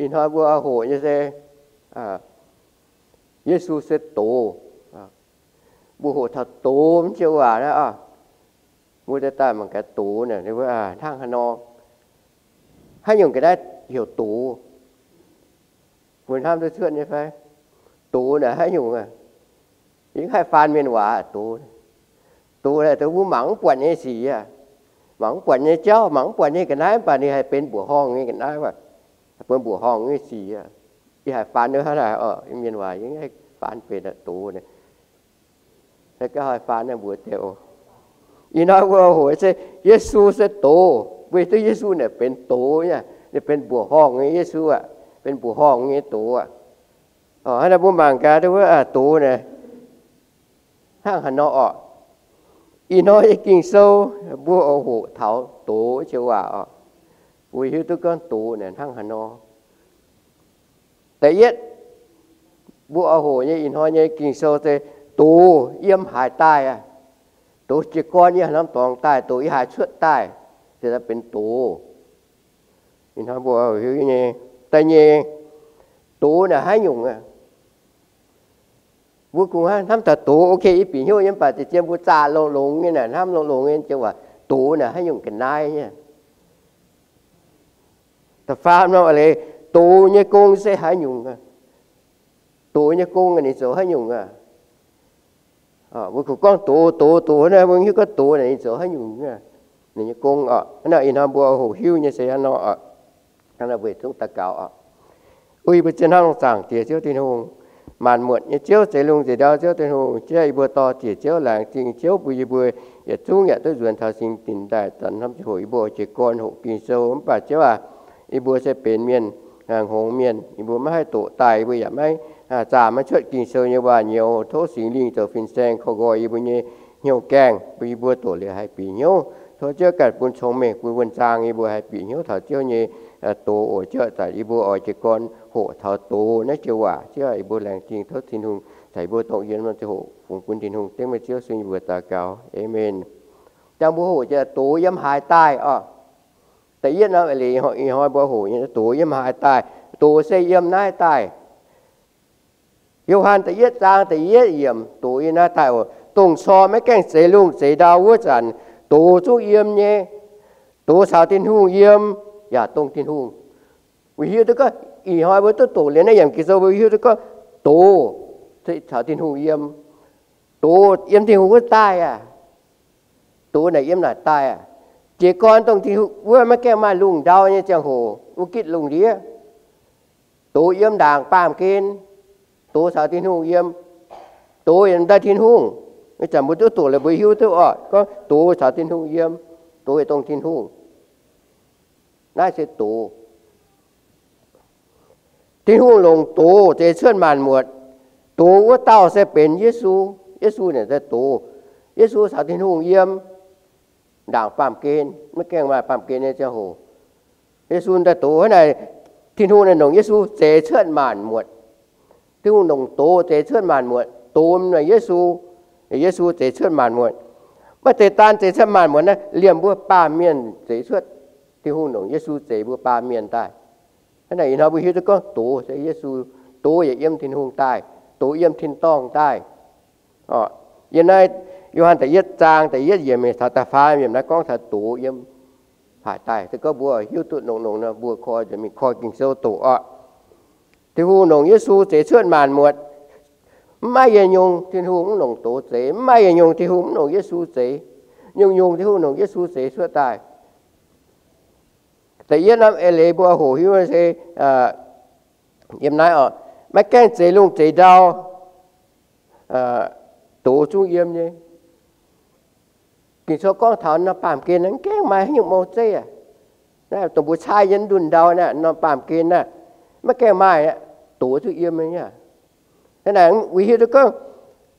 Ih hnoi mbuo hoqc nyei se Yesu se doz. Mbuo hoqc taux doz mv joux waac naaiv, mbuo daaih mangc gaax doz naaic hnangv haaix nor, haaix nyungc ga'naaiv heuc doz. Mbuo hnamv duqv cuotv nyei fai? Doz naaic haaix nyungc? Yie haih faan mienh waac doz. Doz naaic mbuo mangc mv buatc nyei sic aqv, mangc mv buatc nyei jauv, mangc mv buatc nyei ga'naaiv, mv baac ninh haih benx mbuoqc horngh nyei ga'naaiv, benx mbuoqc horngh nyei sic. Yie haih faan hnangv naaic, mienh waac yie haih faan benx doz. Ga'naaiv haih faan mbuox deix oc. Ih hnoi mbuo hoqc se Yesu se doz. Mbuo hiuv duqv Yesu naaic benx doz, ninh benx mbuoqc horngh nyei Yesu aqv, benx mbuoqc horngh nyei doz aqv. Hnangv naaic mbuo mangc gaax wuov doz naaic hnangv haaix nor oc. Ih hnoi nyei Ging-Sou mbuo oix hoqc taux doz joux waac oc. Mbuo hiuv duqv gorngv doz naaic hnangv haaix nor. Da'yietv, mbuo oix hoqc nyei ih hnoi nyei Ging-Sou se doz yiem haaix daaih aqv. Doz jiez gorn yiem haaix norm dorngx daaih, doz yiem haaix cuotv daaih, se benx doz. Ih hnoi mbuo hiuv nyei. Da'nyeic, doz naaic haaix nyungc aqv? Mbuo kungx hnamv taux doz, ok, yie bieqc hnyouv nyei, mv baac zien-zien mbuo zaah longx-longx nyei naaic, hnamv longx-longx nyei jiex waac doz naaic haaix nyungc ga'naaiv nyei. Da'faam norm eix leiz, doz nyei gong se haaix nyungc? Doz nyei gong ninh zoux haaix nyungc aqv? Mbuo kungx gorngv doz, doz, doz naaic, mbuo hiuv gorngv doz naaic ninh zoux haaix nyungc, ninh nyei gong oc. Hnangv naaic ih hnoi mbuo hoqc hiuv nyei se hnangv nor oc. Hnangv naaic mbuo yietc zungv daux gaux oc. O yie mbuo zien hnamv longx zaangc Diex Ziouv Tin-Hungh, maanc muotc nyei Ziouv, zeix lungh zeix ndau Ziouv Tin-Hungh, Ziouv yie mbuo dorh ziec Ziouv laengz zingh Ziouv bun yie mbuo yietc zungv yaac duqv nzuonx taux singx dinc daaih zanc hnamv ziangh hoc yie mbuo oix jiez gorn hoqc Ging-Sou. Mv baac Ziouv aac, yie mbuo se benx mienh hngongx mienh, yie mbuo maiv haih doqc daaih, yie mbuo yaac maiv zaah maiv cuotv Ging-Sou nyei waac-nyouz. Tov Singx Lingh zoux fin-saeng korv nqoi yie mbuo nyei hnyouv gaengh, bun yie mbuo doqc liuz haih bieqc hnyouv. Tov Ziouv ganh bun cong-mengh bun wuonh zaang yie mbuo haih bieqc hnyouv taux Ziouv nyei doz oc. Ziouv, zanc yie mbuo oix jiez gorn hoqc taux doz naaiv joux waac. Ziouv, yie mbuo laengz zingh tov Tin-Hungh caux yie mbuo dongh yiem naaiv ziangh hoc fungx bun Tin-Hungh dengv meih Ziouv sun yie mbuo daux gaux. Aamen. Jangx mbuo hoqc jiex doz yiem haaix daaih oc. Da'yietv norm eix leiz ih hnoi mbuo hoqc nyei doz yiem haaix daaih. Doz se yiem naaiv daaih. Yo^han da'yietv zaang da'yietv yiemc, doz yiem naaiv daaih oc. Dongh cor maiv gaengh zeix lungh zeix ndau wuov zanc, doz zungv yiem nyei. Doz caux Tin-Hungh yiem, yaac dongh Tin-Hungh. Mbuo hiuv duqv gorngv ih hnoi mbuo duqv doqc liuz naaiv yiemc Ging-Sou mbuo hiuv duqv gorngv doz caux Tin-Hungh yiem. Doz yiem Tin-Hungh wuov daaih aqv. Doz naaic yiem naaic daaih aqv. Jiez gorn dongh Tin-Hungh wuov maiv gaengh maaih lungh ndau nyei ziangh hoc, wuov gitv lungh ndiev, doz yiem ndaangc baamh gen. Doz caux Tin-Hungh yiem. Doz yiem daaih Tin-Hungh. Ih zanc mbuo duqv doqc liuz mbuo hiuv duqv oc, gorngv doz caux Tin-Hungh yiem, doz yaac dongh Tin-Hungh. Naaiv se doz. Tin-Hungh longc doz zeix cuotv maanc muotc. Doz wuov dauh se benx Yesu. Yesu naaic se doz. Yesu caux Tin-Hungh yiem ndaangc baamh gen, maiv gaengh maaih baamh gen nyei ziangh hoc. Yesu daaih doz hnangv naaic, Tin-Hungh naaic longc Yesu zeix cuotv maanc muotc. Tin-Hungh longc doz zeix cuotv maanc muotc. Doz naaic Yesu, Yesu zeix cuotv maanc muotc. Maiv zeiz daan zeix cuotv maanc muotc naaiv, liemh mbuo baamh mienh zeix cuotv. Tin-Hungh longc Yesu zeix mbuo baamh mienh daaih. Hnangv naaic ih hnoi mbuo hiuv duqv gorngv doz se Yesu, doz yaac yiem Tin-Hungh daaih, doz yiem tin-dorngh daaih. Yiem naaiv Yo^han da'yietv zaang da'yietv yiemc taux da'faam yiemc naaiv gorngv taux doz yiem haaix daaih. Se gorngv mbuo hiuv duqv nongx nongx nor, mbuo koi nzunc mingh koi Ging-Sou doqc oc. Tin-Hungh longc Yesu zeix cuotv maanc muotc. Mv maaih yietc nyungc Tin-Hungh mv longc doz zeix. Mv maaih yietc nyungc Tin-Hungh mv longc Yesu zeix. Nyungc-nyungc Tin-Hungh longc Yesu zeix cuotv daaih. Da'yietv norm eix leiz mbuo hoqc hiuv se yiem naaiv oc, maiv gaengh zeix lungh zeix ndau, doz zungv yiem nyei. Ging-Sou gorngv taux norm baamh gen naaiv mv gaengh maaih haaix nyungc mouc zeiv aqv. Naaiv dongh mbuo caaiv nyei ndunh ndau naaiv, norm baamh gen naaiv, maiv gaengh maaih aqv, doz zungv yiem nyei aqv. Hnangv naaic mbuo hiuv duqv gorngv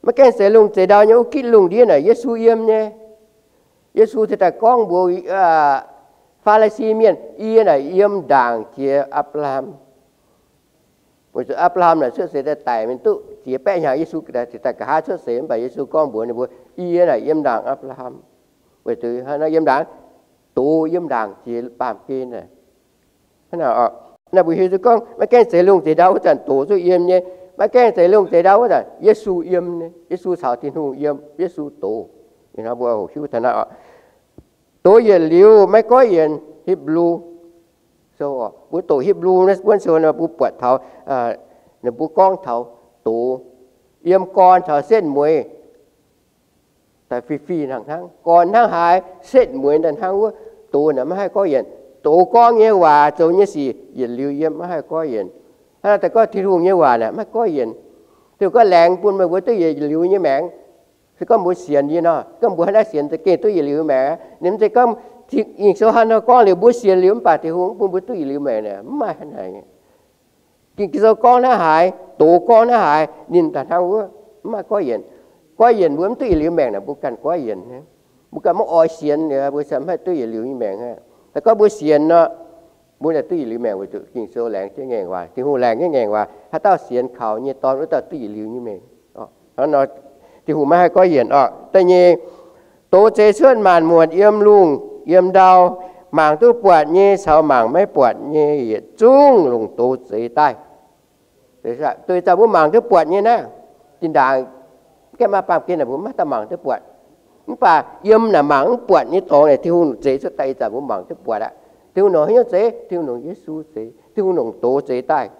maiv gaengh zeix lungh zeix ndau nyei wuov gitv lungh ndiev naaic Yesu yiem nyei. Yesu cingx daaih gorngv mbuox Faa^li^si Mienh, Yie naaic yiem ndaangc jiex Apc^laa^ham. Weic zuqc Apc^laa^ham naaic cuotv seix daaih daic mingh duqv ziex baeqv hnyangx, Yesu cingx daaih nqa'haav cuotv seix, mv baac Yesu gorngv mbuox ninh mbuo, Yie naaic yiem ndaangc Apc^laa^ham. Weic zuqc hnangv naaiv yiem ndaangc, doz yiem ndaangc jiex baamh gen naaic. Hnangv naaic oc. Naaiv mbuo hiuv duqv gorngv maiv gaengh zeix lungh zeix ndau wuov zanc doz zungv yiem nyei. Maiv gaengh zeix lungh zeix ndau wuov zanc Yesu yiem nyei. Yesu caux Tin-Hungh yiem, Yesu doz. Ih hnoi mbuo hoqc hiuv taux naaiv oc. Doz yietc liuz maiv goiv yienc. Hipv^lu Sou oc, mbuo doqc Hipv^lu naaiv buonv sou nor mbuo buatc taux, ninh mbuo gorngv taux doz yiem gorn caux setv mueiz daaih fih fih hnangv hnangv. Gorn hnangv haaix, setv mueiz daaih hnangv wuov, doz naaic maiv haih goiv yienc. Doz gorngv nyei waac, zoux nyei sic yietc liuz yiem, maiv haih goiv yienc. Hnangv naaiv daaih gorngv Tin-Hungh nyei waac naaic maiv goiv yienc. Tin-Hungh gorngv laengz bun meih mbuo duqv yietc liuz nyei maengc. Se gorngv mbuo sienx yie nor, gorngv mbuo hnangv naaiv sienx za'gengh duqv yietc liuz maengc aqv. Ninh mv zeiz gorngv Ging-Sou hnangv nor gorngv liuz mbuo sienx liuz mv baac Tin-Hungh mv bun mbuo duqv yietc liuz maengc naaic, mv maaih hnangv naaic. Ging-Sou gorngv hnangv haaix, doz gorngv hnangv haaix, ninh daaih hnangv wuov, mv maaih goiv yienc. Goiv yienc mbuo mv duqv yietc liuz maengc naaic, mbuo ganh goiv yienc. Mbuo ganh mv oix sienx, mbuo mv haih duqv yietc liuz nyei maengc. Se gorngv mbuo sienx nor, mbuo naaic duqv yietc liuz maengc weic zuqc Ging-Sou laengz jienv ngaengc waac, Tin-Hungh laengz jienv ngaengc waac, haaix dauh sienx kaux nyei Dorn wuov dauh duqv yietc liuz nyei maengc. Hnangv nor, Tin-Hungh maiv haih goiv yienc oc. Da'nyeic, doz zeix cuotv maanc muotc yiem lungh yiem ndau, mangc duqv buatc nyei caux mangc maiv buatc nyei yietc zungv longc doz zeix daaih. Doix zanc mbuo mangc duqv buatc nyei naaiv, zinh ndaangc gaengh maaih baamh gen naaic mbuo maiv daaih mangc duqv buatc. Mv baac yiem naaic mangc mv buatc nyei dorngx naaic Tin-Hungh zeix cuotv daaih ih zanc mbuo mangc duqv buatc aqv. Tin-Hungh longc haaix nyungc zeix? Tin-Hungh longc Yesu zeix. Tin-Hungh longc doz zeix daaih.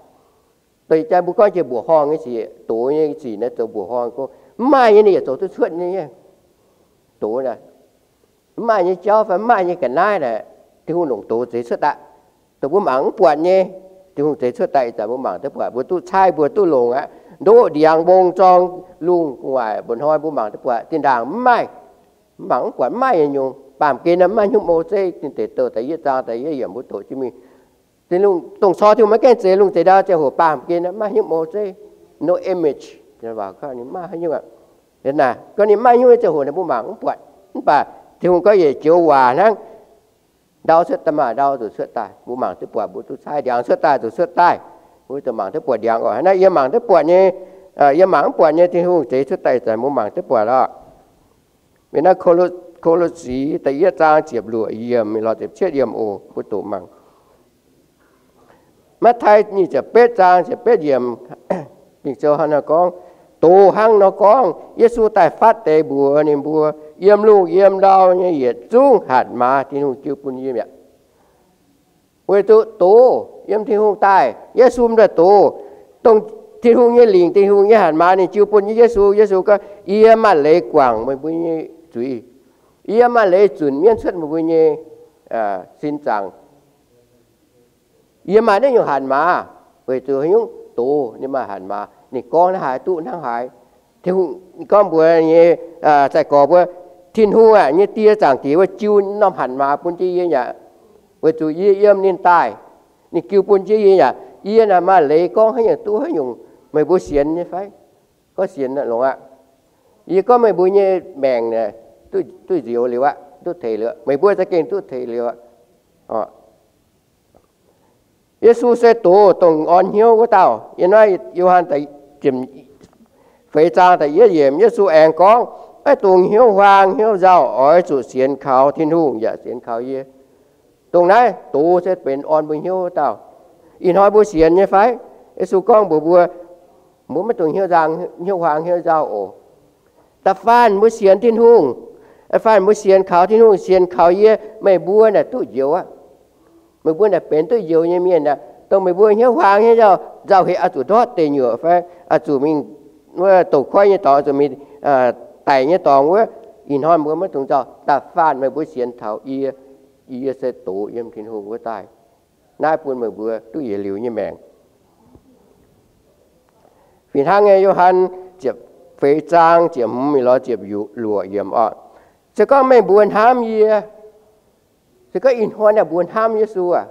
Doix jaa mbuo gorngv jiex mbuoqc horngh nyei sic, doz nyei sic naaiv zoux mbuoqc horngh gorngv mv maaih nyei ninh yaac zoux duqv cuotv nyei. Doz naaic mv maaih nyei jauv fai mv maaih nyei ga'naaiv naaic, Tin-Hungh longc doz zeix cuotv daaih. Dongh mbuo mangc mv buatc nyei, Tin-Hungh zeix cuotv daaih ih zanc mbuo mangc duqv buatc, mbuo duqv caaiv, mbuo duqv longc aqv. Ndoqv ndiangx mbong zorng lungh gu'nguaaic mba'hnoi mbuo mangc duqv buatc, zinh ndaangc mv maaih, mangc mv buatc mv maaih nyei nyungc. Baamh gen naaiv mv maaih hnyouv mou zeiv. Tin Deic Douh da'yietv zaang da'yietv yiemc mbuo doqc jienv mingh. Dongh cor Tin-Hungh maiv gaengh zeix lungh zeix ndau ziangh hoc baamh gen naaiv mv maaih hnyouv mou zeiv, no image, mv maaih haaix nyungc. Gorngv ninh mv maaih hnyouv nyei ziangh hoc naaic mbuo mangc mv buatc. Mv baac Tin-Hungh gorngv yietc joux waac hnangv, ndau cuotv daaih, maaih ndau zuqc cuotv daaih, mbuo mangc duqv buatc, mbuo duqv caaiv. Ndiangx cuotv daaih zuqc cuotv daaih, mbuo zuqc mangc duqv buatc ndiangx oc. Hnangv naaiv yiem mangc duqv buatc nyei, yiem mangc mv buatc nyei Tin-Hungh zeix cuotv daaih ih zanc mbuo mangc duqv buatc oc. Mingh naaiv Ko^lo^si da'yietv zaang ziepc luoqc yiemc mingh lorz ziepc cietv yiemc oc, mbuo doqc mangc. Matv^tai nyic ziepc betv zaang ziepc betv yiemc, Ging-Sou hnangv nor gorngv, doz hnangv nor gorngv, Yesu daaih fatv deix mbuox ninh mbuo, yiem lungh yiem ndau nyei yietc zungv hatc maaz Tin-Hungh jiu bun yie mi'aqv. Weic zuqc doz yiem Tin-Hungh daaih, Yesu daaih doz, dongh Tin-Hungh nyei lingc, Tin-Hungh nyei hatc maaz ninh jiu bun nyei Yesu. Yesu gorngv, yie maaih leiz guangc meih mbuo nyei zuiz. Yie maaih leiz zunc mienv cuotv meih mbuo nyei sin zaangc. Yie maaih naaiv nyungc hatc maaz, weic zuqc haaix nyungc? Doz ninh maaih hatc maaz, ninh gorngv hnangv haaix duqv hnangv haaix. Tin-Hungh gorngv mbuox nyei, sai-gorx mbuo, Tin-Hungh aac, nyei Die, Zaangc Diex wuov, jiu norm hatc maaz bun jienv yie aqv, weic zuqc yie yiem ninh daaih, ninh jiu bun jienv yie aqv. Yie naaic maaih leiz gorngv haaix nyungc duqv haaix nyungc. Meih mbuo sienx nyei fai? Gorngv sienx longx aqv. Yie gorngv meih mbuo nyei maengc duqv nzioux liuz aqv, duqv teix liuz. Meih mbuo za'gengh duqv teix liuz aqv. Yesu se doz dongh orn hnyouv wuov dauh. Yiem naaiv Yo^han feix zaang da'yietv yiemc, Yesu aengx gorngv, maiv dungx hnyouv huaang hnyouv nzauh, oix zuqc sienx kaux Tin-Hungh yaac sienx kaux yie. Dongh naaiv doz se benx orn mbuo hnyouv wuov dauh. Ih hnoi mbuo sienx nyei fai? Yesu gorngv mbuox mbuo, mbuo maiv dungx hnyouv nzangc, hnyouv huaang hnyouv nzauh oc. Da'faanh mbuo sienx Tin-Hungh, da'faanh mbuo sienx kaux Tin-Hungh, sienx kaux yie, meih mbuo naaic duqv njoux aqv. Meih mbuo naaic benx duqv njoux nyei mienh aqv. Dongh meih mbuo hnyouv huaang hnyouv nzauh, nzauh hec oix zuqc ndortv deic nyuoqc fai oix zuqc mingh wuov douz-koiv nyei dorngx, oix zuqc mingh daic nyei dorngx wuov, ih hnoi mbuo maiv dungx nzauh. Da'faanh meih mbuo sienx taux yie, yie se doz yiem Tin-Hungh wuov daaih. Naaiv bun meih mbuo duqv yietc liuz nyei maengc. Fih hnangv nyei Yo^han ziepc feix zaang ziepc hmz mingh lorz ziepc luoqc yiemc oc. Se gorngv meih mbuo hnamv yie, se gorngv ih hnoi naaic mbuo hnamv Yesu aac,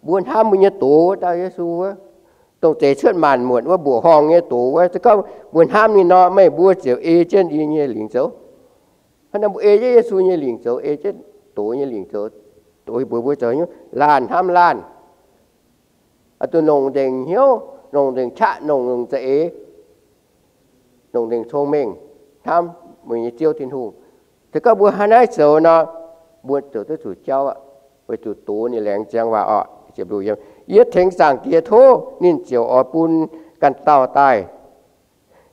mbuo hnamv mbuo nyei doz wuov dauh Yesu wuov, dongh zeix cuotv maanc muotc wuov mbuoqc horngh nyei doz wuov, se gorngv mbuo hnamv ninh nor, meih mbuo ziouc ei jienv yie nyei lingc zoux. Hnangv naaiv mbuo ei jienv Yesu nyei lingc zoux, ei jienv doz nyei lingc zoux, doz mbuox mbuo zoux hnyouv laanh hnamv laanh. Oix zuqc longc nzengc hnyouv, longc nzengc qaqv, longc nzengc za'eix, longc nzengc cong-mengh hnamv meih nyei Ziouv Tin-Hungh. Se gorngv mbuo hnangv naaiv zoux nor, mbuo ziouc duqv zuqc jauv aqv, weic zuqc doz ninh laengz ziangx waac oc. Yie tengx Zaangc Diex tov, ninh ziouc oix bun ganh dauh daaih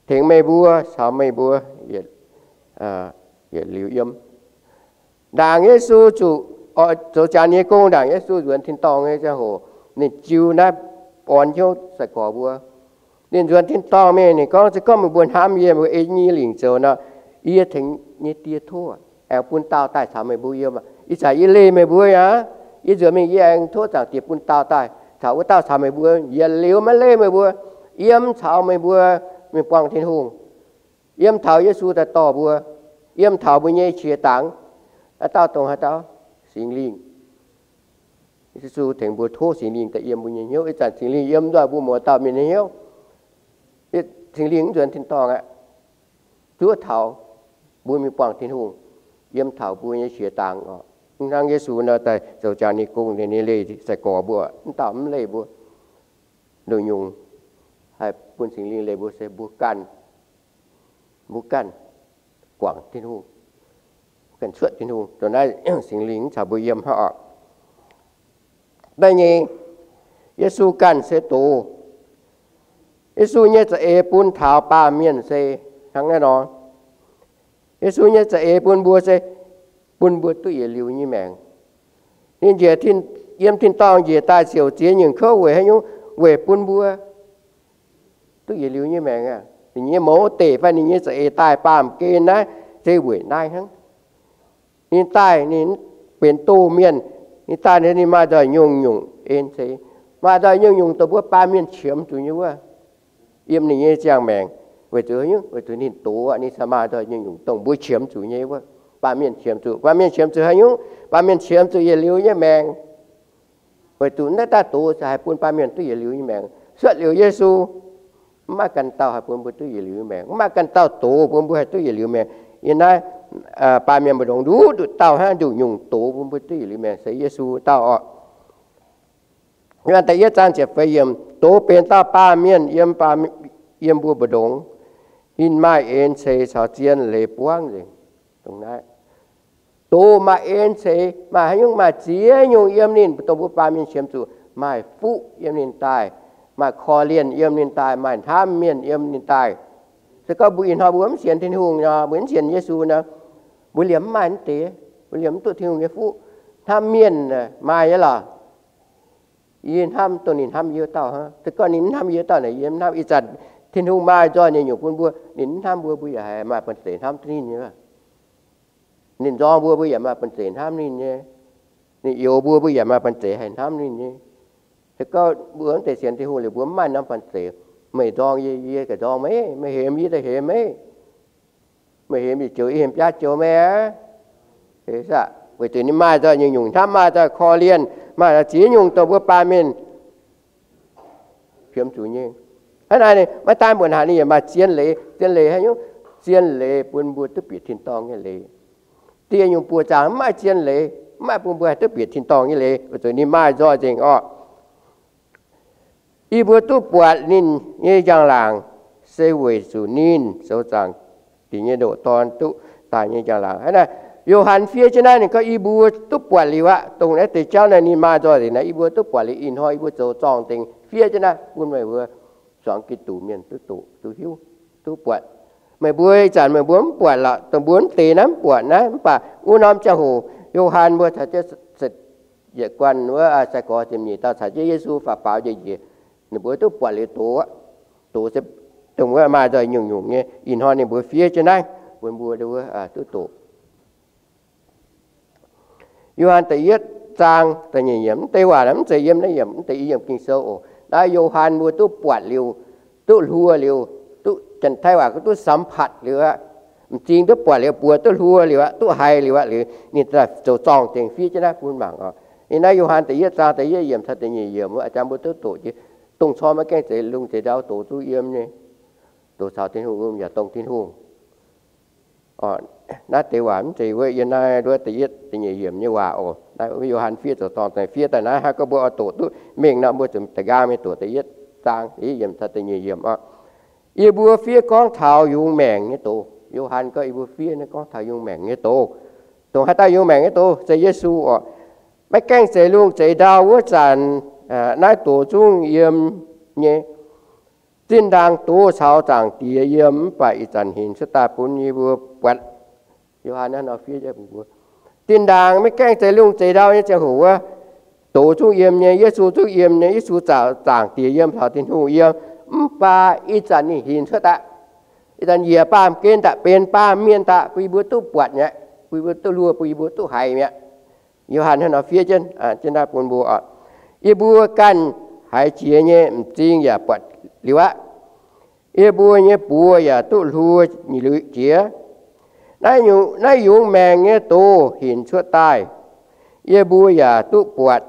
tengx meih mbuo caux meih mbuo yietc liuz yiem. Ndaangc Yesu zuqc zoux jaax nyei gong, ndaangc Yesu nzuonx tin-dorngh nyei ziangh hoc, ninh jiu naaiv orn hnyouv sai-gorx mbuo. Ninh nzuonx tin-dorngh mingh, ninh gorngv, Se gorngv meih mbuo hnamv yie, meih mbuo ei yie nyei lingc zoux nor, yie tengx yie nyei Die tov aengx bun dauh daaih caux meih mbuo yiem. Ih zanc yie leih meih mbuo aqv. Yie nzuonx mingh yie aengx tov Zaangc Diex bun dauh daaih, caux wuov dauh caux meih mbuo yietc liuz maiv leih meih mbuo, yiem caux meih mbuo mingh buangh Tin-Hungh, yiem taux Yesu daaih dorh mbuo, yiem taux mbuo nyei qiex dangx. Haaix dauh dongh haaix dauh? Singx Lingh. Yesu tengx mbuo tov Singx Lingh daaih yiem mbuo nyei hnyouv. Ih zanc Singx Lingh yiem nzoih mbuo mouz dauh mienh nyei hnyouv. Singx Lingh mv nzuonx tin-dorngh aqv. Zuov taux mbuo mingh buangh Tin-Hungh, yiem taux mbuo nyei qiex dangx oc. Mv hnangv Yesu nor daaih zoux jaax nyei gong, ninh leih sai-gorx mbuo, mv dauh mv leih mbuo. Nduqc nyungc haih bun Singx Lingh leih mbuo se mbuo ganh, mbuo ganh guangc Tin-Hungh, ganh cuotv Tin-Hungh. Dongh naaiv Singx Lingh mv caux mbuo yiem hnangv oc. Da'nyeic, Yesu ganh se doz. Yesu nyei za'eix bun taux baamh mienh se hnangv naaiv nor. Yesu nyei za'eix bun mbuo se bun mbuo duqv yietc liuz nyei maengc. Ninh njiec tin, yiem tin-dorngh njiec daaih ziouc ziex nyungc kouv weic haaix nyungc? Weic bun mbuo duqv yietc liuz nyei maengc aqv. Ninh nyei mouz deic fai ninh nyei za'eix daaih baamh gen naaiv se weic naaiv hnangv. Ninh daaih ninh benx doz mienh, ninh daaih ninh maaih nzoih nyungc-nyungc en ceix, maaih nzoih nyungc-nyungc dongh mbuo baamh mienh qiemx zuqc nyei wuov. Yiem ninh nyei ziangh maengc, weic zuqc, weic zuqc ninh doz aqv, ninh maaih nzoih nyungc-nyungc dongh mbuo qiemx zuqc nyei wuov. Baamh mienh qiemx zuqc, baamh mienh qiemx zuqc haaix nyungc? Baamh mienh qiemx zuqc yietc liuz nyei maengc. Weic zuqc naaiv daaih doz se haih bun baamh mienh duqv yietc liuz nyei maengc. Cuotv liuz Yesu, mv maaih ganh dauh haih bun mbuo duqv yietc liuz nyei maengc. Mv maaih ganh dauh doz bun mbuo haih duqv yietc liuz maengc. Yiem naaiv baamh mienh mbu'ndongx nduqc nduqc dauh hnangv, nduqc nyungc doz bun mbuo duqv yietc liuz maengc se Yesu dauh oc. Yiem da'yietv zaang ziepc feix yiemc, doz benx dauh baamh mienh yiem, yiem mbuo mbu'ndongx. Ninh maaih en ceix caux zien leiz buangv nzengc. Dongh naaiv, doz maaih en ceix, maaih haaix nyungc? Maaih ziex nyungc yiem ninh, dongh mbuo baamh mienh qiemx zuqc. Maaih fuqv yiem ninh daaih, maaih korv-lienh yiem ninh daaih, maaih hnamv mienh yiem ninh daaih. Se gorngv mbuo ih hnoi mbuo mv sienx Tin-Hungh nor, mbuo mv sienx Yesu nor, mbuo liemh mv maaih naaiv deix. Mbuo liemh mv duqv Tin-Hungh nyei fuqv. Hnamv mienh maaih nyei lorqc. Yie hnamv dongh ninh hnamv yie wuov dauh hnangv. Se gorngv ninh mv hnamv yie wuov dauh naaic, yie mv hnamv. Ih zanc Tin-Hungh maaih nzoih nyei nyungc bun mbuo, ninh mv hnamv mbuo, mbuo yaac haih maaih banh zeic hnamv ninh nyei. Ninh nzorng mbuo, mbuo yaac maaih banh zeic hnamv ninh nyei. Ninh youx mbuo, mbuo yaac maaih banh zeic haih hnamv ninh nyei. Se gorngv mbuo mv zeiz sienx Tin-Hungh liuz, mbuo mv maaih norm banh zeic. Meih nzorng yie, yie ganh nzorng meih. Meih hemx yie, yie hemx meih. Meih hemx yie joux, yie hemx biaav joux meih aqv. Weic zuqc ninh maaih nzoih nyungc-nyungc hnamv, maaih nzoih korv-lienh, maaih ziex nyungc dongh mbuo baamh mienh qiemx zuqc nyei. Hnangv naaiv, maiv daan mbuo hnangv, ninh yaac maaih zien leiz. Zien leiz haaix nyungc? Zien leiz bun mbuo duqv bieqc tin-dorngh nyei leiz. Dieh nyungc buoqc zaangc mv maaih zien leiz, mv maaih bun mbuo haih duqv bieqc tin-dorngh nyei leiz, weic zuqc ninh maaih nzoih nzengc orqc. Yie mbuo duqv buatc ninh nyei njang-laangc se weic zuqc ninh zoux zaangc dingc nyei ndoqc Dorn duqv daaih nyei njang-laangc. Hnangv naaiv, Yo^han fiev jienv naaiv, ninh gorngv, Yie mbuo duqv buatc liuz aqv. Dongh naaiv deix jauv naaiv ninh maaih nzoih nzengc naaiv, yie mbuo duqv buatc liuz, ih hnoi yie mbuo zoux zorng-zengx fiev jienv naaiv bun meih mbuo zuangx Giduc mienh duqv doqc, duqv hiuv, duqv buatc. Meih mbuo ih zanc meih mbuo mv buatc lorqc, dongh mbuo mv deix naaiv mv buatc naaiv, mv baac wuov norm ziangh hoc Yo^han mbuo caux jienv yietc guanh wuov sai-gorx ziepc nyeic dauh caux jienv Yesu faaux faaux njiec njiec, ninh mbuo duqv buatc liuz doz aqv. Doz se dongh wuov maaih nzoih nyungc-nyungc nyei. Ih hnoi ninh mbuo fiev jienv naaiv bun mbuo wuov duqv doqc. Yo^han da'yietv zaang da'nyeic yiemc. Mv deix waac naaiv mv zeiz yiem naaiv yiemc, mv deix i yiemc Ging-Sou oc. Naaiv Yo^han mbuo duqv buatc liuz, duqv hluo liuz, duqv, Janx-Taiv waac gorngv duqv สัมผัส liuz aqv. M'zing duqv buatc liuz, buoz duqv hluo liuz aqv, duqv haiz liuz aqv, liuz ninh daaih zoux zorng-zengx fiev jienv naaiv bun mangc oc. Yiem naaiv Yo^han da'yietv zaang da'yietv yiemc caux da'nyeic yiemc wuov, a'jang mbuo duqv doqc jienv, dongh corc maiv gaengh zeix lungh zeix ndau doqc duqv yiem nyei. Doqc caux Tin-Hungh yaac dongh Tin-Hungh. Naaiv deix waac mv zeiz wuov yiem naaiv wuov da'yietv da'nyeic yiemc nyei waac oc. Naaiv Yo^han fiev zoux zorng-zengx fiev daaih naaiv, hnangv gorngv mbuo oix doqc duqv mengh nor, mbuo zuqc da'nqaang mingh doqc da'yietv zaang da'yietv yiemc caux da'nyeic yiemc oc. Yie mbuo fiev gorngv taux yungz maengc nyei doz. Yo^han gorngv yie mbuo fiev naaiv gorngv taux yungz maengc nyei doz. Dongh haaix dauh yungz maengc nyei doz? Se Yesu oc. Maiv gaengh zeix lungh zeix ndau wuov zanc, Naaiv doz zungv yiem nyei. Zinh ndaangc doz caux Zaangc Diex yiem, mv baac ih zanc hinc cuotv daaih bun yie mbuo buatc. Yo^han hnangv nor fiev jienv mbuo, zinh ndaangc maiv gaengh zeix lungh zeix ndau nyei ziangh hoc wuov, doz zungv yiem nyei, Yesu zungv yiem nyei, Yesu caux Zaangc Diex yiem, caux Tin-Hungh yiem, mv baac ih zanc ninh hinc cuotv daaih. Ih zanc njiec baamh gen daaih, benx baamh mienh daaih, bun yie mbuo duqv buatc mi'aqv, bun yie mbuo duqv luoh, bun yie mbuo duqv haiz mi'aqv. Yo^han hnangv nor fiev jienv, jienv naaiv bun mbuo oc. Yie mbuo ganh haiz jiex nyei m'zing yaac buatc liuz aqv. Yie mbuo nyei buoz yaac duqv hluo jiex. Naaiv yungz maengc nyei doz hinc cuotv daaih, yie mbuo yaac duqv buatc,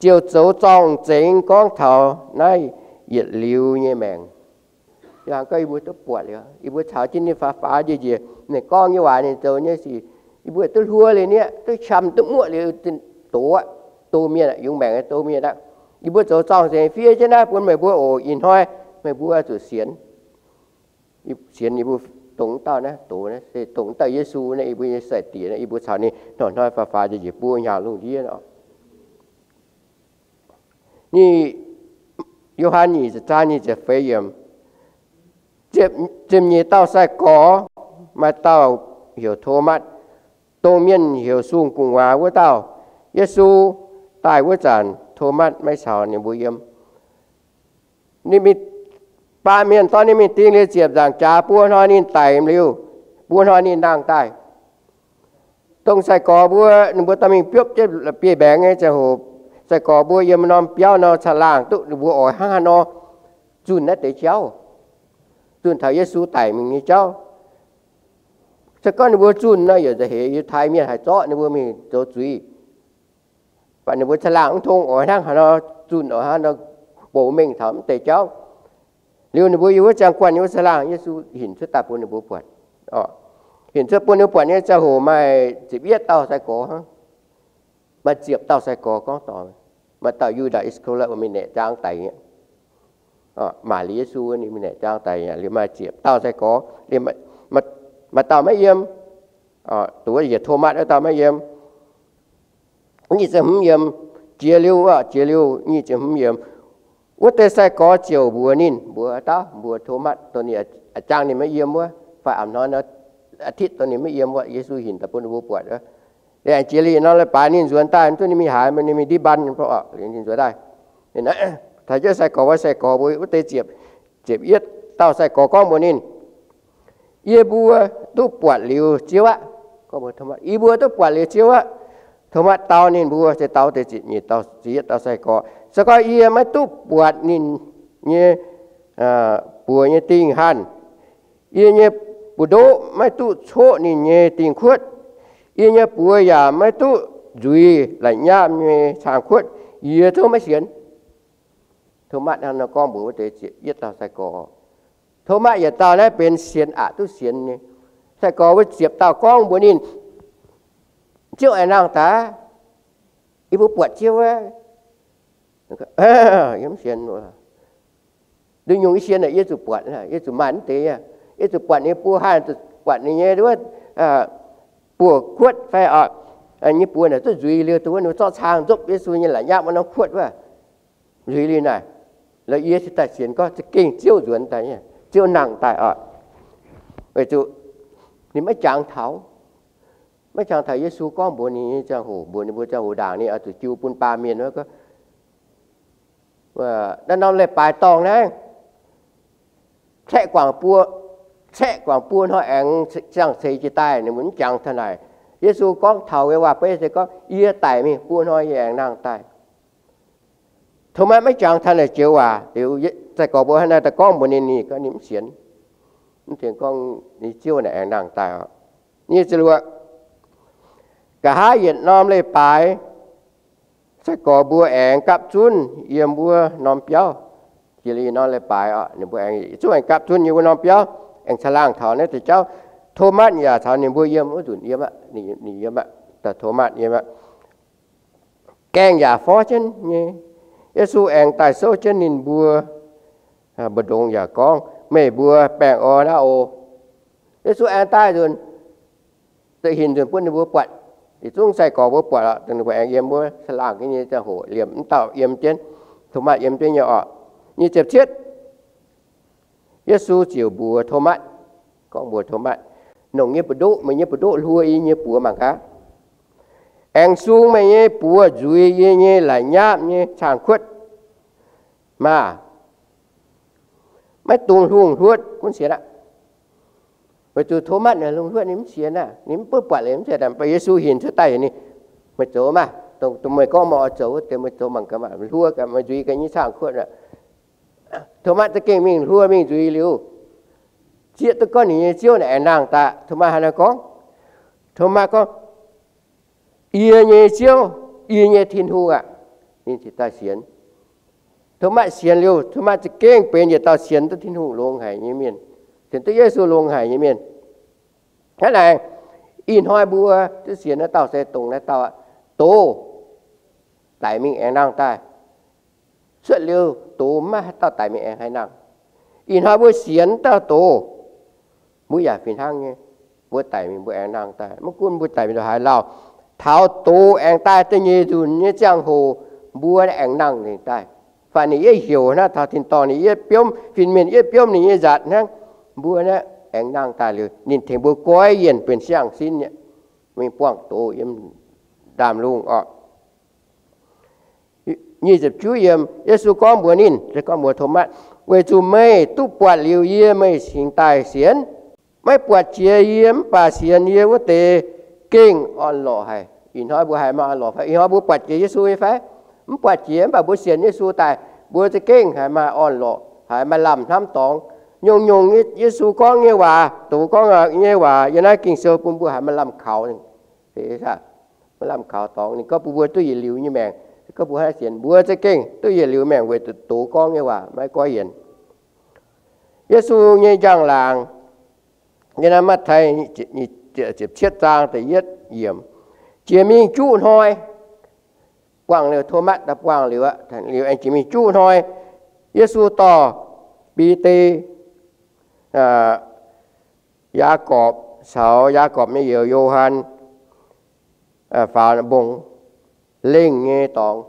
ziouc zoux zorng-zengx gorngv taux naaiv yietc liuz nyei maengc. Yie gorngv yie mbuo duqv buatc liuz, yie mbuo caux jienv ninh faaux faaux njiec njiec, ninh gorngv nyei waac, ninh zoux nyei sic, yie mbuo duqv hluo liuz nie, duqv qam duqv muoqv liuz, doz aqv, doz mienh aqv, yungz maengc nyei doz mienh aqv. Yie mbuo zoux zorng-zengx fiev jienv naaiv bun meih mbuo oc. Ih hnoi meih mbuo zuqc sienx, sienx yie mbuo dongh dauh naaiv doz naaiv, se dongh dauh Yesu naaiv, yie mbuo nyei sai-diex naaiv, yie mbuo caux ninh hnoi-hnoi faaux faaux njiec njiec buo hnyangx lungh ndiev nor. Ninh, Yo^han nyic ziepc zaang nyic ziepc feix yiemc, ziepc nyeic dauh sai-gorx maaih dauh heuc Tomatv, dongh mienh heuc Sung Gu'nguaaz wuov dauh. Yesu daaih wuov zanc, Tomatv maiv caux ninh mbuo yiem. Ninh mingh, baamh mienh dorh ninh mingh ding liuz ziepc nzaangc jaax buo hnoi ninh daic liuz, buo hnoi ninh nangh daaih. Dongh sai-gorx mbuo, ninh mbuo dorh mingh biopv jienv bieiv mbaengx nyei ziangh hoc, sai-gorx mbuo yiem norm biauv nor caangh laangh duqv ninh mbuo oix hnangv haaix nor zunh naaiv deix jauv, zunh taux Yesu daic mingh nyei jauv. Se gorngv ninh mbuo zunh nor, yaac nzauh heix Yiutai mienh haih zorqv ninh mbuo mingh zoux zuiz. Mv baac ninh mbuo caangh laangh mv tong, oix hnangv haaix nor zunh, oix hnangv haaix nor bouc mengh taux mv deix jauv. Liuz ninh mbuo yiem wuov ziangh guanh, yiem wuov caangh laangh, Yesu hinc cuotv daaih bun ninh mbuo buatc. Hinc cuotv bun ninh mbuo buatc nyei ziangh hoc maaih ziepc yietv dauh sai-gorx hnangv. Maaih ziepc dauh sai-gorx gorngv dorngc. Maaih dauh Yu^ndaa I^saa^kaa^li^otv mingh naeqc jaang daic nyei. Maaic liuz Yesu ninh mingh naeqc jaang daic nyei, liuz maaih ziepc dauh sai-gorx, maaih dauh maiv yiem. Dongh wuov yietc Tomatv wuov dauh maiv yiem. Nyic ziepc hmz yiem, jiex liuz, jiex liuz, nyic ziepc hmz yiem, wuov deix sai-gorx ziouc mbuox ninh, mbuox dauh, mbuox Tomatv, dongh ninh, a'jangv ninh maiv yiem wuov, fai a'hnoi a'titv dongh ninh maiv yiem wuov, Yesu hinc daaih bun ninh mbuo buatc wuov. Aengx jiex liuz nor, leiz-baaix ninh nzuonx daaih, mv duqv ninh mingh haaix, ninh mingh ndiev mbaan, ninh nzuonx daaih. Taux jienv sai-gorx wuov, sai-gorx mbuo wuov deix ziepc, ziepc yietv dauh sai-gorx gorngv mbuox ninh, Yie mbuo duqv buatc liuz Ziouv aqv. Yie mbuo duqv buatc liuz Ziouv aqv. Tomatv dau ninh mbuo, se dau deix ziepc nyeic dauh, ziepc yietv dauh sai-gorx, se gorngv yie maiv duqv buatc ninh nyei buoz nyei dingh hanh, yie nyei buoz-ndoqv maiv duqv coqv ninh nyei dingh kuotv, yie nyei buoz yaac maiv duqv nzuiz la'nyapv nyei caangh kuotv, yie zungv maiv sienx. Tomatv hnangv nor gorngv mbuox wuov deix ziepc yietv dauh sai-gorx. Tomatv yietc dauh naaiv benx sienx aqc duqv sienx nyei. Sai-gorx wuov ziepc dauh gorngv mbuox ninh, Ziouv aengx nangh daaih, yie mbuo buatc Ziouv aqv. Yie mv sienx. Nduqc nyungc yie sienx, yie zuqc buatc, yie zuqc maaih mv deix, yie zuqc buatc ninh buoz hanh, zuqc buatc ninh nyei wuov buoz-kuotv fai oc, nyei buoz naaic duqv nzuiz liuz, dongh wuov ninh zorqv caangh nzopv Yesu nyei la'nyapv wuov norm kuotv wuov, nzuiz liuz naaic, lorz yie se daaih sienx gorngv za'gengh Ziouv nzuonx daaih, Ziouv nangh daaih oc. Weic zuqc ninh maiv jangx taux, maiv jangx taux Yesu gorngv mbuox ninh nyei ziangh hoc, mbuox ninh mbuo ziangh hoc ndaangc ninh oix zuqc jiu bun baamh mienh wuov, naaiv norm leiz-baaix dorngh naaiv, caeqv guangc buo, caeqv guangc buo hnoi aengx ziangh ceix jiez daaih, ninh mbuo mv jangx taux naaic. Yesu gorngv taux wuov waac-beiv se gorngv, Yie daic mingh buo hnoi yie aengx nangh daaih. Tomatv maiv jangx taux naaic joux waac, liuz sai-gorx mbuo hnangv naaiv daaih gorngv mbuox ninh, ninh gorngv ninh mv sienx. Mv sienx gorngv ninh Ziouv naaic aengx nangh daaih oc. Nyic ziepc luoqc, nqa'haav yietc norm leiz-baaix, sai-gorx mbuo aengx gapv zunv yiem wuov norm biauv. Jiex liuz norm leiz-baaix oc, ninh mbuo aengx zunv aengx gapv zunv yiem wuov norm biauv, aengx caangh laangh taux naaiv deix jauv. Tomatv yaac caux ninh mbuo yiem wuov nzunc, yiem aqv, ninh yiem aqv, Tomatv yiem aqv. Gaengh yaac forv jienv nyei. Yesu aengx daaih souv jienv ninh mbuo mbu'ndongx yaac gorngv, Meih mbuo baengh orn aqv oc. Yesu aengx daaih nzunc, hinc nzunc bun ninh mbuo buatc. Yietc zungv sai-gorx mbuo buatc oc, dongh ninh mbuo aengx yiem wuov saalaangh nyei ziangh hoc liemh mv dauh yiem jienv, Tomatv yiem jienv nyei oc. Nyic ziepc cietv, Yesu ziouc mbuox Tomatv, gorngv mbuox Tomatv, Nongc nyei buoz-ndoqv, meih nyei buoz-ndoqv hluo yie nyei buoz mangc gaax. Aengx sung meih nyei buoz nzuiz yie nyei la'nyapv nyei caangh-kuotv maah! Maiv dungx hlungh hluotv gunv sienx aqv. Weic zuqc Tomatv ninh hlungh hluotv ninh mv sienx aqv, ninh mv butv buatc liuz mv sienx aqv. Mv baac Yesu hinc cuotv daaih heuc ninh, Meih zoux maah! Dongh meih gorngv meih oix zoux wuov deix meih zoux mangc gaax maah! Hluo gaax, meih nzuiz gaax nyei caangh-kuotv aqv. Tomatv za'gengh mingh hluo mingh nzuiz liuz, zieqv duqv gorngv ninh nyei Ziouv naaic aengx nangh daaih. Tomatv haaix nor gorngv? Tomatv gorngv, Yie nyei Ziouv, yie nyei Tin-Hungh aqv. Ninh ziouc daaih sienx. Tomatv sienx liuz, Tomatv za'gengh benx yietc dauh sienx duqv Tin-Hungh longx haic nyei mienh, sienx duqv Yesu longx haic nyei mienh. Hnangv naaic, ih hnoi mbuo duqv sienx naaiv dauh se dongh naaiv dauh aqv. Doz daic mingh aengx nangh daaih. Cuotv liuz doz maiv maaih haaix dauh daic mingh aengx haih nangh. Ih hnoi mbuo sienx dauh doz, mbuo yaac fih hnangv nyei, mbuo daic mingh mbuo aengx nangh daaih. Maiv gunv mbuo daic mingh ndongc haaix lauh, taux doz aengx daaih da'nyeic nzunc nyei ziangh hoc, mbuo aengx nangh nzengc daaih. Fai ninh yietv heuc hnangv taux tin-dorngh ninh yietv biomv, fin-mienh yietv biomv ninh nyei nzatc hnangv, mbuo naaiv aengx nangh daaih liuz, ninh tengx mbuo goiv yienh benx siang-sin nyei, mingh buangh doz yiem ndaamv-lungh orqc. Nyic ziepc juov yiem, Yesu gorngv mbuox ninh, se gorngv mbuox Tomatv, Weic zuqc meih duqv buatc liuz yie, meih cingx daaih sienx. Maiv buatc jiex yie mv baac sienx yie wuov deix gengh orn-lorqc haic. Ih hnoi mbuo haiz maaih orn-lorqc fai? Ih hnoi mbuo buatc jiex Yesu nyei fai? Mv buatc jiex, mv baac mbuo sienx Yesu daaih, mbuo za'gengh haiz maaih orn-lorqc, haiz maaih lamh hnamv dorngx. Nyungc-nyungc Yesu gorngv nyei waac, doz gorngv nyei waac yiem naaiv Ging-Sou bun mbuo haiz maaih lamh kaux. Maaih lamh kaux dorngx. Ninh gorngv bun mbuo duqv yietc liuz nyei maengc. Gorngv mbuo haiz sienx, mbuo za'gengh duqv yietc liuz maengc weic zuqc doz gorngv nyei waac maiv goiv yienc. Yesu nyei njang-laangc, yiem naaiv Matv^tai ziepc cietv zaang da'yietv yiemc, jiex mingh juqv hnoi, buangh liuz, Tomatv daaih buangh liuz aqv, liuz aengx jiex mingh juqv hnoi, Yesu dorh Bide, Yaagorpc caux Yaagorpc nyei youz Yo^han faaux mbong lengh nyei dorngx.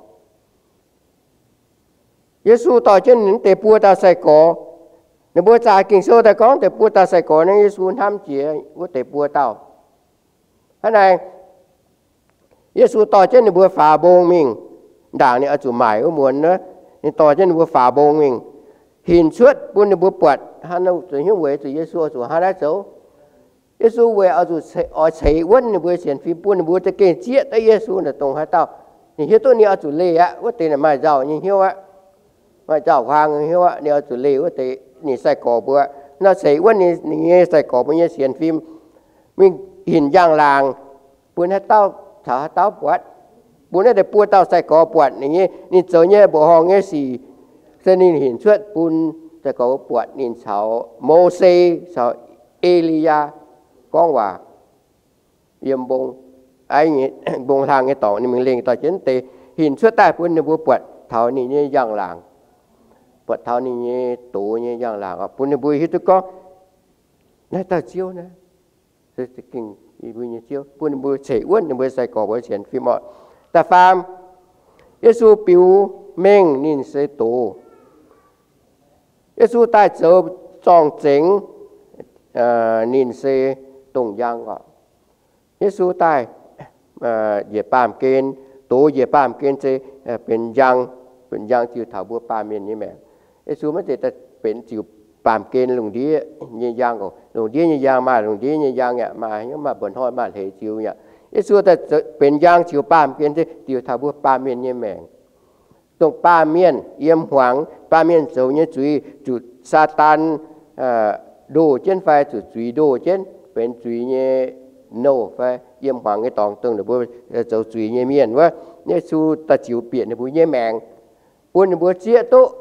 Yesu dorh jienv ninh deix buo dauh sai-gorx. Ninh mbuo zaah Ging-Sou daaih gorngv deix buo dauh sai-gorx naaiv Yesu hnamv jiex wuov deix buo dauh. Hnangv naaic, Yesu dorh jienv ninh mbuo faaux mbong mingh, ndaangc ninh oix zuqc maaic wuov muonz wuov, ninh dorh jienv ninh mbuo faaux mbong mingh, hinc cuotv bun ninh mbuo buatc hnangv naaiv, zuqc hnyouv weic zuqc Yesu oix zuqc hnangv naaiv zoux. Yesu weic oix zuqc oix ceix wuonv ninh mbuo sienx fim, bun ninh mbuo za'gengh zieqv duqv Yesu naaic dongh haaix dauh. Ninh hiuv duqv ninh oix zuqc leih aqv, wuov deix maaih nzauh nyei hnyouv aqv, maaih nzauh huaang nyei hnyouv aqv. Ninh oix zuqc leih wuov deix ninh sai-gorx mbuo, nor ceix wuonv ninh nyei sai-gorx mbuo nyei sienx fim, mingh hinc njang-laangc bun haaix dauh caux haaix dauh buatc, bun naaiv deix buo dauh sai-gorx buatc ninh nyei, ninh zoux nyei mbuoqc horngh nyei sic, se ninh hinc cuotv bun sai-gorx mbuo buatc ninh caux Mose caux E^li^yaa gorngv waac yiem mbong, mbong hlang nyei dorngx. Ninh mingh lengh dorh jienv deix hinc cuotv daaih bun ninh mbuo buatc taux ninh nyei njang-laangc, buatc taux ninh nyei doz nyei njang-laangc, bun ninh mbuo hiuv duqv gorngv naaiv dauh Ziouv naaiv, za'gengh mbuo nyei Ziouv, bun ninh mbuo ceix wuonv ninh mbuo sai-gorx mbuo sienx fim orqc. Da'faam, Yesu biux mengh ninh se doz. Yesu daaih zoux zorng-zengx, ninh se dongh njang orqc. Yesu daaih njiec baamh gen, doz njiec baamh gen se benx njang, benx njang ziux taux mbuo baamh mienh nyei maengc. Yesu maiv zeiz daaih benx ziux baamh gen lungh ndiev nyei njang oc. Lungh ndiev nyei njang maaih lungh ndiev nyei njang yaac maaih, maaih mba'hnoi maaih hleix ziux yaac. Yesu daaih benx njang ziux baamh gen se ziux taux mbuo baamh mienh nyei maengc. Dongh baamh mienh yiem hmuangx, baamh mienh zoux nyei zuiz zuqc Saadaan ndoh jienv fai zuqc zuiz ndoh jienv, benx zuiz nyei nouh fai yiem hmuangx nyei dorngx dongh ninh mbuo zoux zuiz nyei mienh wuov, Yesu daaih ziux bieqc ninh mbuo nyei maengc, bun ninh mbuo zieqv duqv,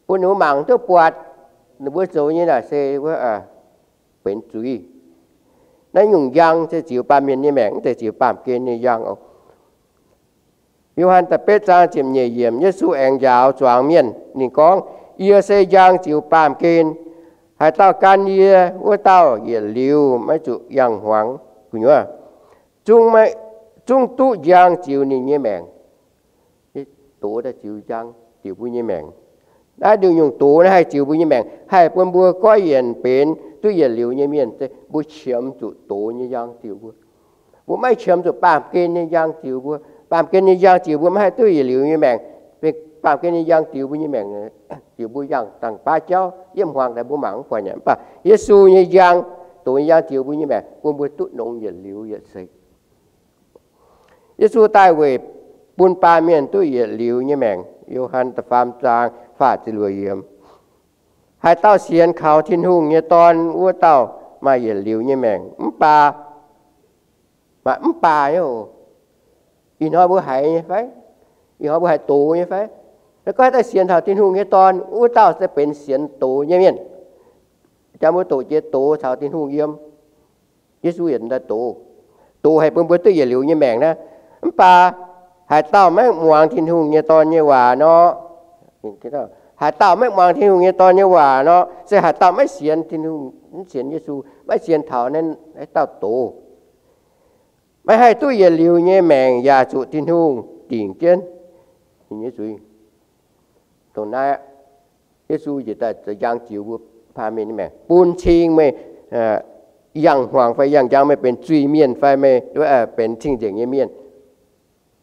bun ninh mbuo mangc duqv buatc ninh mbuo zoux nyei naaic se wuov benx zuiz. Naaiv nyungc njang se ziux baamh mienh nyei maengc, mv zeiz ziux baamh gen nyei njang oc. Yo^han da'betv zaang ziepc nyeic yiemc, Yesu aengx njaaux zuangx mienh. Ninh gorngv, Yie se njang ziux baamh gen. Haaix dauh gan yie, wuov dauh yietc liuz maiv zuqc yangh hmuangx. Gu'nyuoz zungv, zungv duqv njang ziux ninh nyei maengc. Doz daaih ziux njang ziux mbuo nyei maengc. Naaiv nyungc-nyungc doz naaiv haih ziux mbuo nyei maengc, haih bun mbuo goiv yienc benx duqv yietc liuz nyei mienh. Mbuo qiemx zuqc doz nyei njang ziux mbuo. Mbuo maiv qiemx zuqc baamh gen nyei njang ziux mbuo. Baamh gen nyei njang ziux mbuo maiv haih duqv yietc liuz nyei maengc. Baamh gen nyei njang ziux mbuo nyei maengc, ziux mbuo yangh dangh baav jauv, yiem hmuangx daaih mbuo mangc mv buatc nyei. Mv baac Yesu nyei njang, doz nyei njang ziux mbuo nyei maengc, bun mbuo duqv nongx yietc liuz yietc seix. Yesu daaih weic bun baamh mienh duqv yietc liuz nyei maengc. Yo^han da'faam zaang faah ziepc luoqc yiemc. Haaix dauh sienx kaux Tin-Hungh nyei Dorn, wuov dauh maaih yietc liuz nyei maengc. Mv baac, mv baac, ih hnoi mbuo haiz nyei fai? Ih hnoi mbuo haiz doz nyei fai? Gorngv haaix dauh sienx taux Tin-Hungh nyei Dorn, wuov dauh se benx sienx doz nyei mienh. Jangx mbuo doqc jiex doz caux Tin-Hungh yiem. Yesu yietc daaih doz. Doz haih bun mbuo duqv yietc liuz nyei maengc naaiv. Mv baac haaix dauh maiv muangx Tin-Hungh nyei Dorn nyei waac nor, haaix dauh maiv muangx Tin-Hungh nyei Dorn nyei waac nor, se haaix dauh maiv sienx Tin-Hungh, maiv sienx Yesu, maiv sienx taux naaiv, haaix dauh doz, maiv haih duqv yietc liuz nyei maengc yaac zuqc Tin-Hungh dingc jienv nyei zuiz. Dongh naaiv, Yesu njiec daaih zoux njang ziux mbuo baamh mienh nyei maengc, bun cing meih yangh hmuangx fai yangh njang, meih benx zuiz-mienh fai meih benx cing-nzengc nyei mienh.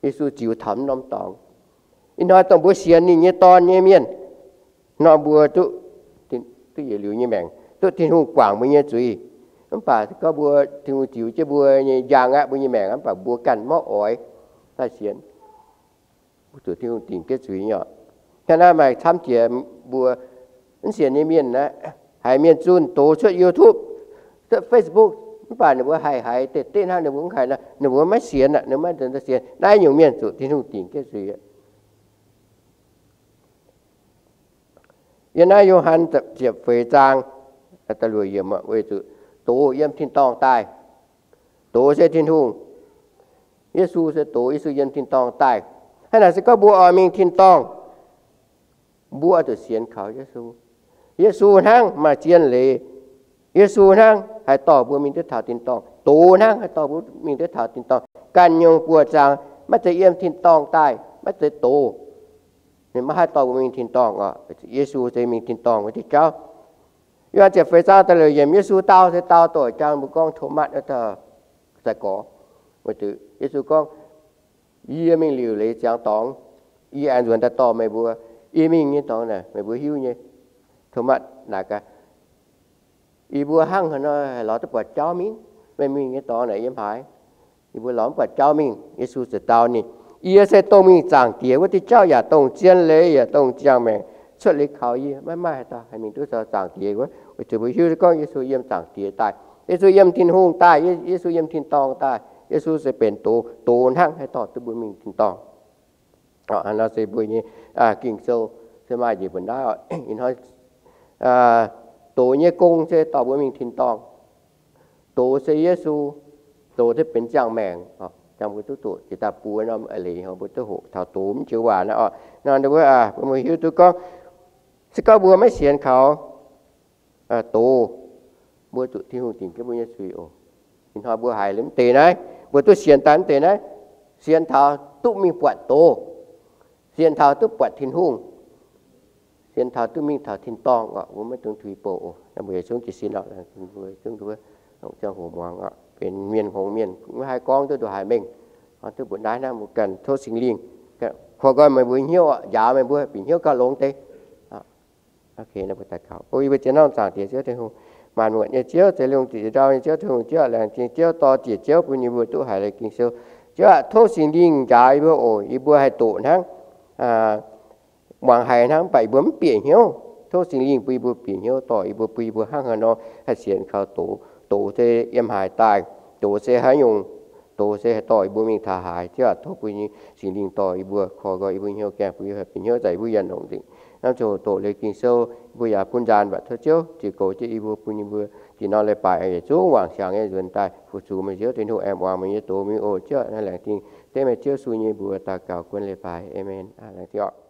Yesu ziux taux norm dorngx. Ih hnoi dongh mbuo sienx ninh nyei Dorn nyei mienh nor, mbuo duqv, duqv yietc liuz nyei maengc, duqv Tin-Hungh guangc mbuo nyei zuiz. Mv baac gorngv mbuo, Tin-Hungh ziux jienv mbuo nyei njang aqv, mbuo nyei maengc aqv, mv baac mbuo ganh maiv oix daaih sienx, zuqc Tin-Hungh dingc jienv zuiz nyei oc. Hnangv naaiv maaih camv jiex mbuo mv sienx nyei mienh aqv, haiz mienh zunh doz cuotv YouTube, cuotv Facebook, mv baac ninh mbuo haih haiz deix deix hnangv, ninh mbuo mv haiz nor, ninh mbuo maiv sienx aqv, ninh maiv sienx. Naaiv nyungc mienh zuqc Tin-Hungh dingc jienv zuiz. Yiem naaiv Yo^han ziepc feix zaang da'luoqc yiemc, weic zuqc doz yiem tin-dorngh daaih. Doz se Tin-Hungh. Yesu se doz, Yesu yiem tin-dorngh daaih. Hnangv naaic se gorngv mbuo oix mingh tin-dorngh, mbuo oix zuqc sienx kaux Yesu. Yesu hnangv maaih zien leiz. Yesu hnangv haih dorh mbuo mingh duqv taux tin-dorngh. Doz hnangv haih dorh mbuo mingh duqv taux tin-dorngh. Ganh nyungc buoqc zaangc maiv zeiz yiem tin-dorngh daaih, maiv zeiz doz, ninh maiv haih dorh mbuo mingh tin-dorngh oc. Yesu se mingh tin-dorngh wuov diuh jauv. Yo^han ziepc feix zaang da'luoqc yiemc, Yesu dau se dau doqc jang mbuo gorngv Tomatv wuov dauh sai-gorx. Weic zuqc Yesu gorngv, Yie mingh liuc leiz ziangx dorngx, yie aengx nzuonx daaih dorh meih mbuo. Yie mingh nyei dorngx naaic meih mbuo hiuv nyei. Tomatv naaic gaax, Yie mbuo hnangv haaix nor haih lorz duqv buatc jauv mingh? Meih mingh nyei dorngx naaic yiem haaix? Yie mbuo lorz mv buatc jauv mingh. Yesu ziouc dau ninh, Yie se dongh mingh Zaangc Diex wuov diuh jauv yaac dongh zien leiz yaac dongh ziangh maengc. Cuotv liuz kaux yie maiv maaih haaix dauh haih mingh duqv taux Zaangc Diex wuov. Weic zuqc mbuo hiuv duqv gorngv Yesu yiem Zaangc Diex daaih, Yesu yiem Tin-Hungh daaih, Yesu yiem tin-dorngh daaih. Yesu se benx doz, doz hnangv haih dorh duqv mbuo mingh tin-dorngh. Nor se mbuo nyei Ging-Sou se maaih njiec mbuo naaiv oc. Ih hnoi doz nyei gong se dorh mbuo mingh tin-dorngh. Doz se Yesu, doz se benx ziangh maengc. Ziangh mbuo duqv doqc jiex daaih buo norm eix leiz mbuo duqv hoqc taux doz mv joux waac naaiv oc. Nor mbuo, mbuo hiuv duqv gorngv, se gorngv mbuo maiv sienx kaux doz, mbuo zuqc Tin-Hungh dingc jienv mbuo nyei zuiz oc. Ih hnoi mbuo haiz liuz mv deix naaiv, mbuo duqv sienx daaih mv deix naaiv, sienx taux duqv mingh buatc doz, sienx taux duqv buatc Tin-Hungh, sienx taux duqv mingh taux tin-dorngh oc. Mbuo maiv dungx tuix bouc oc. Mbuo yietc zungv jiez sin oc, mbuo zungv nduov ziangh hoc muangx oc. Benx mienh hngongx mienh, maiv haih gorngv duqv ndongc haaix mengh. Duqv mbuoqc naaiv hnangv, mbuo ganh tov Singx Lingh korv nqoi meih mbuo hnyouv oc, njaaux meih mbuo bieqc hnyouv gauh longx deix. Mbuo daux gaux. O yie mbuo zien norm Zaangc Diex Ziouv Tin-Hungh, maanc muotc nyei Ziouv, zeix lungh zeix ndau nyei Ziouv, Tin-Hungh Ziouv, laengz zingh Ziouv dorh ziec Ziouv bun yie mbuo duqv haiz leiz Ging-Sou. Ziouv aah, tov Singx Lingh njaaux yie mbuo oc. Yie mbuo haih doqc hnangv muangx haiz hnangv, mv baac yie mbuo mv bieqc hnyouv. Tov Singx Lingh bun yie mbuo bieqc hnyouv, dorh yie mbuo, bun yie mbuo hnangv haaix nor haih sienx kaux doz. Doz se yiem haaix daaih, doz se haaix nyungc, doz se haih dorh yie mbuo mingh taux haaix. Ziouv aah, tov bun Singx Lingh dorh yie mbuo, korv nqoi yie mbuo hnyouv gaengh, bun yie haih bieqc hnyouv zaqc yie mbuo yietc nyungc. Hnamv ziangh hoc doqc leiz Ging-Sou, yie mbuo yaac bun nzaanx mba'ziex tov Ziouv ziux goux jienv yie mbuo, bun yie mbuo dih norm leiz-baaix yietc zungv wangc siangx nyei nzuonx daaih fu-sux meih Ziouv Tin-Hungh, aengx muangx meih nyei doz mingh oc. Ziouv aah, laengz zingh dengv meih Ziouv Yesu nyei mbuox daux gaux guon leiz-baaix. Aamen. Laengz zingh oc.